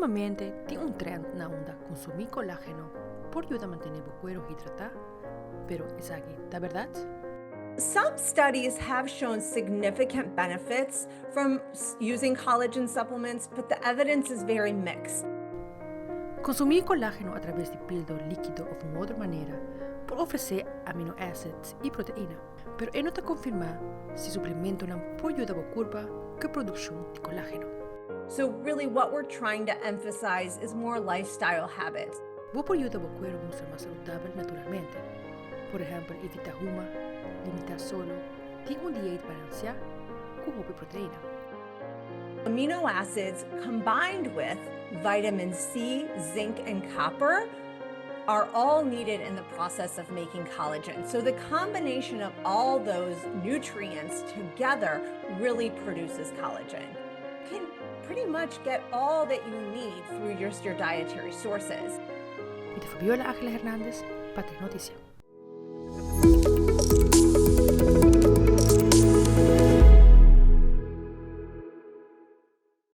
Últimamente tin un trend na unda konsumí kolágeno por yuda mantené bo kueru hidratá, pero esaki ta bèrdat? Some studies have shown significant benefits from using collagen supplements, but the evidence is very mixed. Konsumí kolágeno atraves di pildo líkido òf un otro manera por ofresé amino acids i proteina, pero e no ta konfirmá si suplementonan por yuda bo kurpa ku e produkshon di kolágeno. So really what we're trying to emphasize is more lifestyle habits. Bo por yuda bo kueru mustra mas saludabel naturalmente. Por ehèmpel evitá huma, limitá solo, tin un dieet balansiá ku hopi proteina. Amino acids combined with vitamin C, zinc and copper are all needed in the process of making collagen. So the combination of all those nutrients together really produces collagen. You can pretty much get all that you need through just your dietary sources. Mi ta Fabiola Ángela Hernandez pa Tecnoticia.